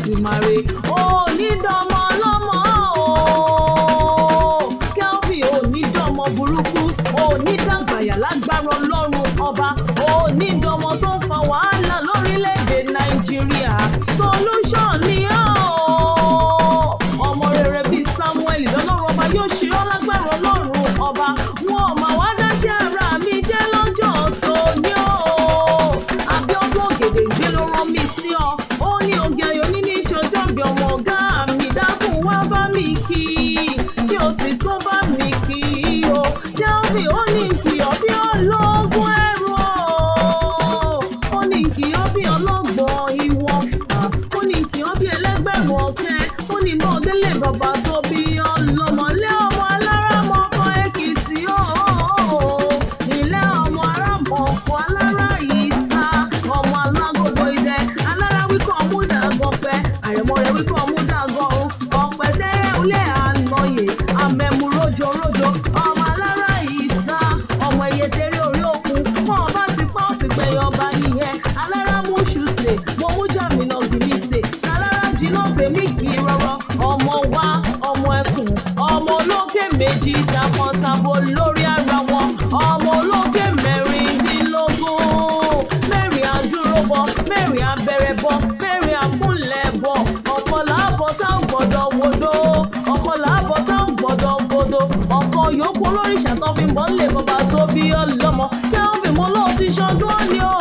Èdùmàrè. Onídọ́mọ lọ́mọ o, Kelvin, onídọ́mọ burúkú, onídàgbàyà lágbára Ọlọ́run Ọba, onídọ́mọ tó ń fa wàhálà lórílẹ̀‐èdè Nàìjíríà. Solution ni ó, ọmọ rere bíi Samuel lọ́lọ́run Ọba yóò ṣe ọ́ lágbára Ọlọ́run Ọba. Wọn ò mà wá dáṣẹ́ ara mi jẹ́ lọ́jọ́ tòní o. Abíọ́dún Ògèdèngbé ló rán mi sí ọ. Ó ní oge ayọ̀ níní ìṣọjọ́bí ọmọ ọ̀gá mi, dákun wá bá mi kí, kí o sì tún bá mi kí o. Kelvin, ó ní kí ọ bí ọlọ́gbọ́n ẹrù o, ó ní kí ọ bí ọlọ́gbọ́n ìwọ̀fà, ó ní kí ọ bí ẹlẹ́gbẹ̀rún ọ̀kẹ́, ó ní bọ́ délé bàbá tó bí ọlọ́mọlé, ọmọ aláramọ̀kọ Èkìtì o, ilé ọmọ arámọ̀kọ alára ìsà, ọmọ alágògbò idẹ alára wíkọ̀ ọmúdàgọ̀pẹ̀ àrẹ̀mọ rẹ̀ wíkọ̀ ọmúdàgọ̀run ọ̀pẹ̀ tẹ́rẹ̀ ulẹ̀ ànáyè àmẹ̀mú rojorojo, ọmọ alára ìsà, ọmọ ẹyẹ tẹ́rẹ̀ orí òkun mọ́ ọba ti pa ó ti gbẹ̀yìn ọba nìyẹn. Alára mú ṣùṣe mo mú jàmínà gìrì ṣe alára jiná tèmi kì í rọrọ, ọmọ wa, ọmọ ẹkùn, ọmọ olókè méjì takọtabo lórí ara wọn, ọmọ olókè 16, mẹ́rin àdúró bọ, mẹ́rin abẹ́rẹ́ bọ, mẹ́rin àkúnlẹ̀ bọ, ọ̀kan làbọ̀ tá ò gbọ́dọ̀ wodò, ọ̀kan làbọ̀ tá ò gbọ́dọ̀ bodò, ọ̀kan yòókù olóríṣà tó fi ń bọ́ lè bàbá tó bí ọlọ́mọ. Kelvin, mo lóò ti ṣọdún òní o,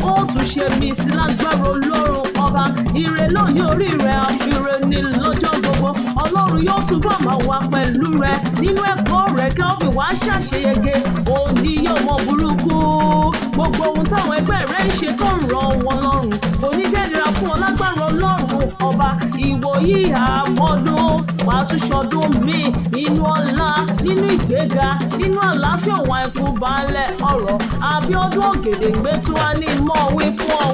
ó tún ṣe mí sí lágbára Ọlọ́run Ọba. Ire lónìí orí rẹ̀ àfihàn ní lọ́jọ́ gbogbo. Ọlọ́run yóò túbọ̀ máa wà pẹ̀lú rẹ nínú ẹ̀kọ́ rẹ̀. Kelvin, wàá ṣàṣeyege, òní yóò mọ burúkú. Gbogbo ohun táwọn ẹgbẹ́ rẹ̀ ń ṣe tó ń ràn wọ́n lọ́rùn kò ní dẹ́nira fún ọ lágbára Ọlọ́run Ọba. Ìwòyí àmọ́dún, wàá tún ṣọdún míì nínú ọlá, nínú ìgbéga, nínú àlàáfíà, òun àìkú baálẹ̀ ọ̀rọ̀. Abíọ́dún Ògèdèngbé tún wá ní mọ́ wí fún ọ.